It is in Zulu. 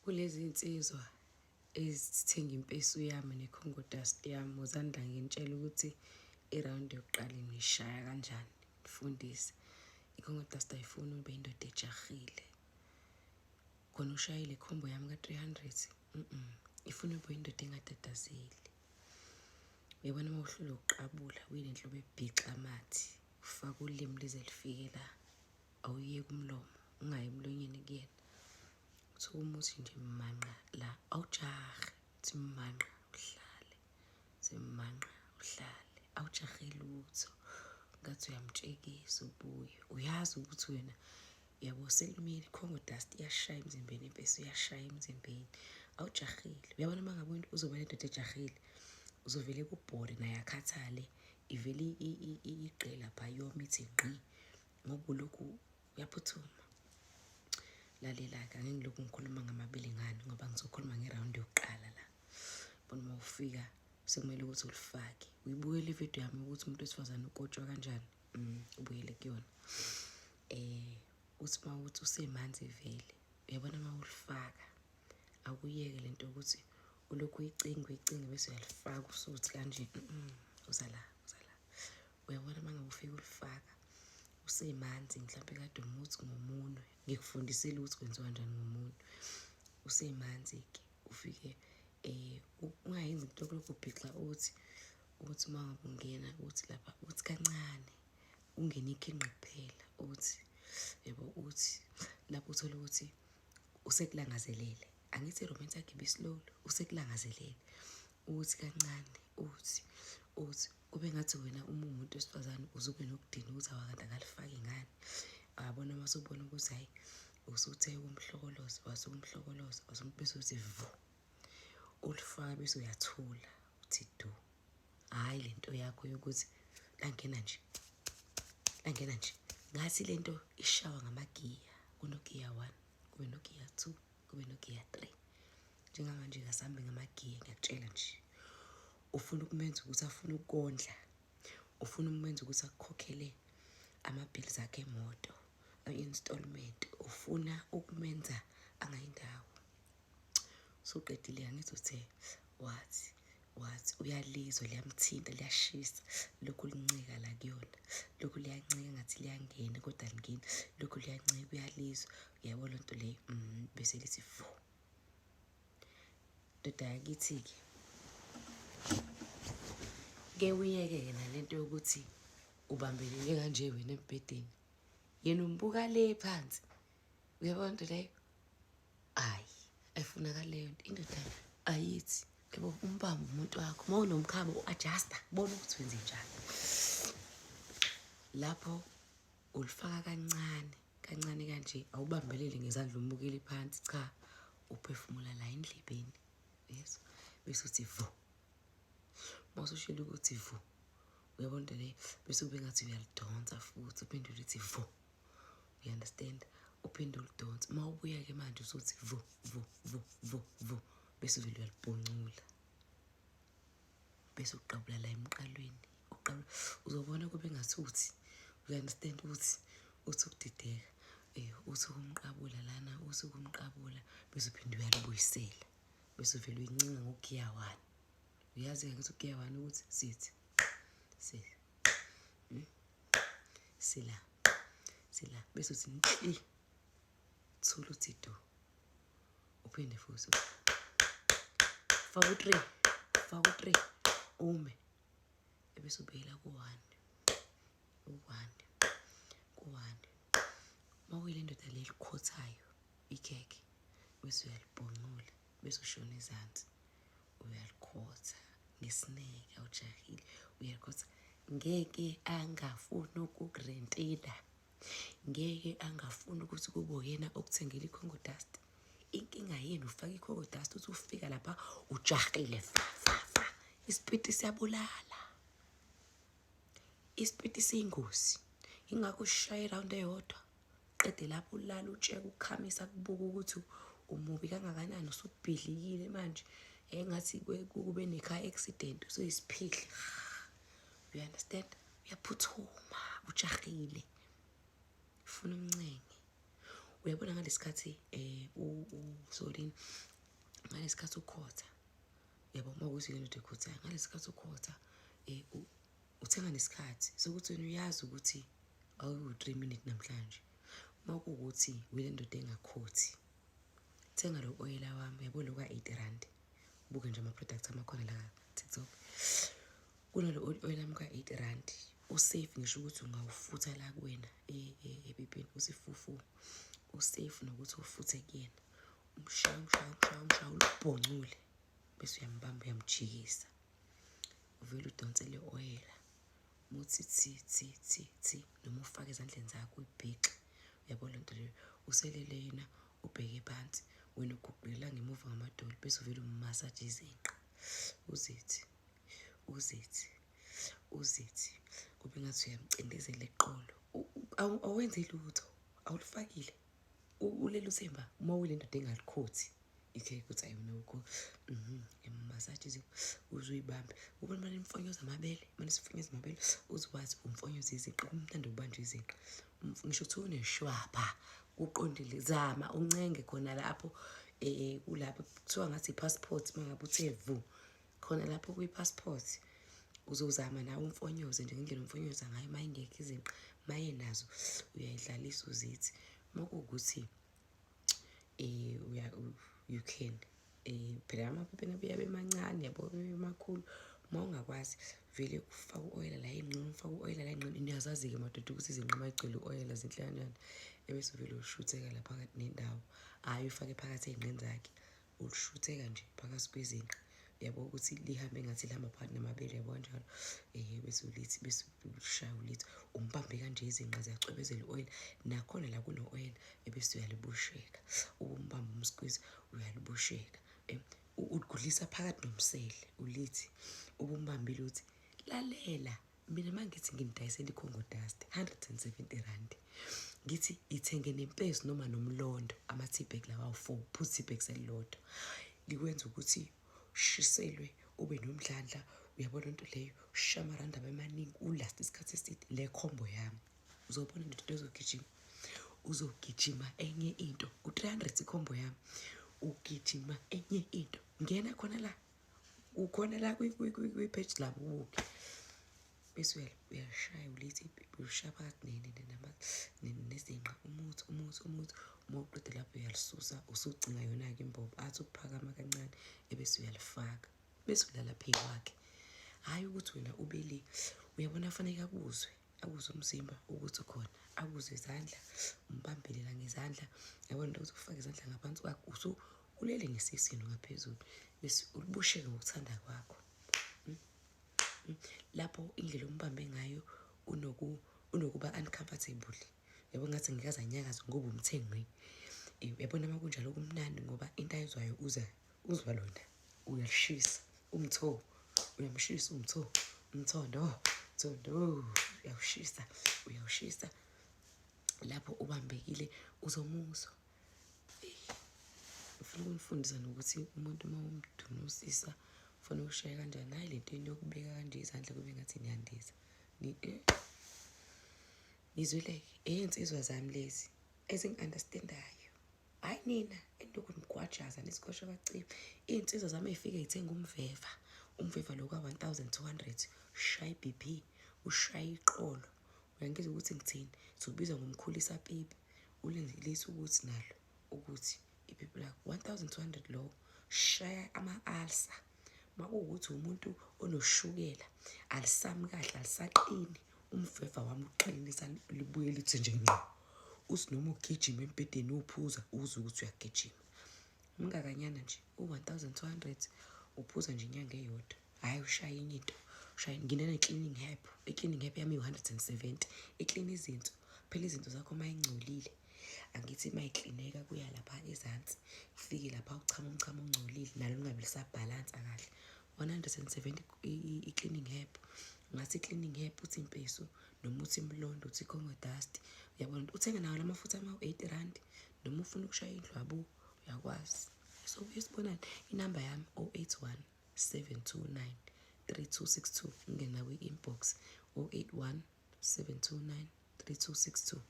Kulezi nsizwa ezithenga impesu yami neCongo dust yami, wozani la nginitshele ukuthi irawundi yokuqala niyishaya kanjani, ngifundise. I-Congo dust ayifuni ube indoda ejahile. Khona ushayile ikhombo yami ka-300, ifuna ube indoda engatatazeli. Uyabona uma uhlulwa ukuqabula, uyile nhlobo ebhixa amathe, ufake ulimi lize lifike la, awuyeke umlomo, ungayi emlonyeni kuyena. Uthi umuthi nje manqa la, awujahe, uthi manqa uhlale, uthi manqa uhlale, awujahe lutho. Ngathi uyamtshekisa ubuye, uyazi ukuthi wena yabo selimile iCongo dust iyashaya emzimbeni, impesi iyashaya emzimbeni, awujahile. Uyabona uma ngabe uzoba nendoda ejahile, uzovele kubhore naye akhathale, ivele igqe lapha yome ithi ngqi, ngoba ulokhu uyaphuthuma. Lalela-ke, angeke ngilokhu ngikhuluma ngamabili ngani ngoba ngizokhuluma ngerawundi yokuqala la. Bona uma ufika sekumele ukuthi ulifake, uyibukele ividiyo yami ukuthi umuntu wesifazane ukotshwa kanjani, ubuyele kuyona. Uthi uma uthi usemanzi vele, uyabona uma ulifaka akuyeke lento yokuthi ulokhu uyicinga uyicinga bese uyalifaka usuthi kanje, uza la, uza la. Uyabona uma ngabe ufika ulifaka usemanzi, mhlawumbe kade umuthi ngomunwe, ngikufundisile ukuthi kwenziwa kanjani ngomunwe. Usemanzi-ke ufike ungayenzi into yokulokhu ubhixa uthi ukuthi uma ngabe ungena uthi lapha uthi kancane, ungene ikhinqi kuphela, uthi yebo, uthi lapho uthola ukuthi usekulangazelele. Angithi i-romance yakhe ibislow, usekulangazelele, uthi kancane, uthi uthi kube ngathi wena uma uwumuntu wesifazane uzobe nokudina ukuthi awakanti akalifaki ngani. Uyabona uma usubona ukuthi hhayi usuthe umhlokolozo, wasukumhlokolozo, bese uthi vu, ulifaka bese uyathula uthi du. Hhayi lento yakho yokuthi langena nje, langena nje, ngathi lento ishawa ngamagiya, kunogiya 1, kube nogiya 2, kube nogiya 3. Njengamanje kasambe ngamagiya, ngiyakutshela nje. Ufuna ukumenza ukuthi afune ukondla, ufuna ukumenza ukuthi akukhokhele ama-bills akhe emoto, i-installment, ufuna ukumenza angayindawo. Usuqedile angithi uthe wathi wathi uyalizwa liyamthinta, liyashisa, lokhu lincika la kuyona, lokhu liyancika ngathi liyangena kodwa alingeni, lokhu liyancika uyalizwa, uyabona lento leyo, bese lithi vu. Ndoda yakithi-ke, ke uyeke-ke nalento yokuthi ubambelele kanje wena embhedeni, yena umbuka le phansi, uyabona into leyo? Ayi, ayifunakali leyo nto. Indoda ayithi yabo umbambe umuntu wakho, uma unomkhaba u-adjusta, bona ukuthi wenze njani. Lapho ulifaka kancane kancane kanje, awubambelele ngezandla umbukele phansi, cha, uphefumula la endlebeni, yezwa, bese uthi vu. Uma usushilo ukuthi vu, uyabona into leyo, bese kube ngathi uyalidonsa futhi uphinde ulithi vu. You understand? Uphinde ulidonse. Uma ubuya-ke manje usuthi vu vu vu vu vu, bese uvele uyalibhoncula, bese uqabula la emqalweni, uqabula, uzobona kube ngathi uthi, you understand, uthi uthi ukudideka, uthi ukumqabula lana, uthi ukumqabula, bese uphinde uyalibuyisela, bese uvele uyincinga ngogiya 1. Uyazi-ke ngithi ugiya 1 ukuthi sithi si, sila sila, bese uthi nhli, thula uthi du, uphinde futhi faka u-3, faka u-3, ume, ebese ubuyela ku-1, u-1, ku-1. Uma kuyile ndoda le elikhothayo ikhekhe, bese uyalibhonqula, bese ushona ezansi, uyalikhotha ngesineke, awujahile, uyalikhotha. Ngeke angafuni ukukurentela, ngeke angafuni ukuthi kube uyena okuthengela i-Congo dust. Inkinga yenu ufaka i-Congo dust, uthi ufika lapha ujahile fa fa fa, isipiti siyabulala, isipiti siyingozi. Ingakho ushaye irawundi eyodwa, qede lapho ulala utsheka ukukhamisa, kubuka ukuthi umubi kangakanani, usubhidlikile manje, engathi kube ne-car accident, usuyisiphihli. You understand? Uyaphuthuma, ujahile, ufuna umncenge. Uyabona ngalesikhathi So then ngalesikhathi ukhotha, yabo, uma kuwukuthi le ndoda ekhothayo, ngalesikhathi ukhotha uthenga nesikhathi sokuthi wena uyazi ukuthi awuwu-3 minute namhlanje. Uma kuwukuthi wile ndoda engakhothi, thenga lo oyela wami, yabo, lo ka-80 rand. Buke nje ama-products amakhona la TikTok, kunalo oil wami ka-80 rand, usafe. Ngisho ukuthi ungawufutha la kuwena epipini, usifufu, usafe nokuthi ufuthe kuyena, umshaya, umshaya, umshaya, umshaya, ulubhoncule, bese uyambamba, uyamjikisa, uvele udonse le oyela, muthi thi thi thi thi, noma ufake ezandleni zakho, uyibhixe, uyabo lento leyo. Uselele yena, ubheke phansi, wena uguqela ngemuva ngamadolo, bese uvele umasaje izinqa, uzithi, uzithi, uzithi, kube ngathi uyamcindezela eqolo. Awenzi lutho, awulifakile, ulele uthemba. Uma uyile ndoda engalikhothi, ikhe kuthi ayi wena ukho massage izinto, uze uyibambe, ubona manje imfonyoza amabele, manje sifonyoza amabele, uze wazi umfonyoza izinqa. Kumnandi ukubanjwa izinqa. Ngisho kuthiwa uneshwapha, kuqondile, zama uncenge khona lapho, kulapho kuthiwa ngathi i-passport. Uma ngabe uthe vu khona lapho kwi-passport, uzozama nawe umfonyoze nje ngendlela umfonyoza ngayo uma ingekho izinqa. Uma yenazo, uyayidlalisa, uzithi uma kuwukuthi uya you can phela amaphepha abuye abe mancane, yabo, abe makhulu. Uma ungakwazi, vele ufake u-oyela la enqini, ufake u-oyela la enqini. Niyazazi-ke madoda ukuthi izinqa uma igcwele u-oyela zinhle kanjani. Ebese uvele ushutheka la phakathi nendawo, hhayi, ufake phakathi ey'nqeni zakhe, ulishutheka nje phakathi kwezinqa, yabo, ukuthi lihambe ngathi lihamba phakathi namabele, yabo, kanjalo. Bese ulithi, bese ushaya, ulithi, umbambe kanje, izinqa ziyacwebezela i-oyela, nakhona la kuno-oyela, ebese uyalibusheka, umbambe, umsqueeze, uyalibusheka, uligudlisa phakathi nomsele, ulithi ubumbambile, uthi lalela mina. Uma ngithi nginidayisela iCongo dust 170 rand, ngithi ithenge nempesi noma nomlondo, ama-teabag lawa awu-4, phuza teabag selilodwa, likwenza ukuthi ushiselwe, ube nomdlandla, uyabona nto leyo, ushiya amarandi abe maningi, ulast isikhathi eside. Le combo yami, uzobona nje into ezogijima, uzogijima enye into. U-300 icombo yami, ugijima enye into. Ngena khona la, ukhona la kwi-page labo, ubuke, bese uyashaya, ulithi, ushaya phakathi nezinqa, umuthi, umuthi, umuthi. Uma uqeda lapho, uyalisusa, usucinga yona-ke imbobo, athi ukuphakama kancane, ebese uyalifaka, bese ulala phezu kwakhe. Hhayi ukuthi wena ubele, uyabona, faneke akuzwe, akuzwe umzimba ukuthi ukhona, akuzwe izandla, umbambele la ngezandla, yabona ukuthi ufake izandla ngaphansi kwakho, usu ulele ngesisini ngaphezulu, bese ulibusheke ngokuthanda kwakho. Lapho indlela ombambe ngayo unokuba uncomfortable, yabo, ngathi ngikaze anyakaze ngoba umthe ngqi. Uyabona, uma kunjalo kumnandi, ngoba into ayizwayo, uza uzwa lona, uyalishisa umtho, uyamshisa umtho, umthondo, mthondo, uyawushisa, uyawushisa lapho ubambekile, uzomuzwa. Ngifuna ukunifundisa nokuthi umuntu uma umdunusisa ufuna ukushaya kanjani, hhayi le nto yokubeka kanje izandla kube ngathi niyandiza. Nizwile-ke, ey'nsizwa zami lezi ezingi-understandayo, hhayi nina enilokhu nigwajaza nisikosha abacimi. Iy'nsizwa zami ey'fike y'thenga umveva, umveva lo ka-1200, ushaya i-BP, ushaya iqolo, uyangizwa ukuthi ngithini, siwubiza ngomkhulisa pipi, ulindilisa ukuthi nalo ukuthi ipipi lakho 1200 lowo shaya ama-ulcer. Uma kuwukuthi umuntu onoshukela, alisami kahle, alisaqini, umveva wami uqinisa, libuye lithi nje ngqo. Uthi noma ugijima embhedeni, uphuza, uzwe ukuthi uyagijima. Umngakanyana nje u-1200, uphuza nje inyanga eyodwa, hhayi, ushaya enye into, ushaya. Nginene-cleaning herb, i-cleaning herb yami iyi-170, iklina izinto phela, izinto zakho uma ingcolile, angithi uma iklineka kuya lapha ezansi, kufike lapha uchama umchamo ongcolile, nalo lingabe lisabhalansa kahle. 170 i-cleaning herb. Ngathi i-cleaning herb, uthi impesu noma uthi imlondo, uthi Congo dust, uyabona, uthenge nawo la mafutha ama-80 rand, noma ufuna ukushaya indlwabu, uyakwazi. So buye sibonane. Inamba yami 081 729 3262. Ungena kwi-inbox, 081 729 3262.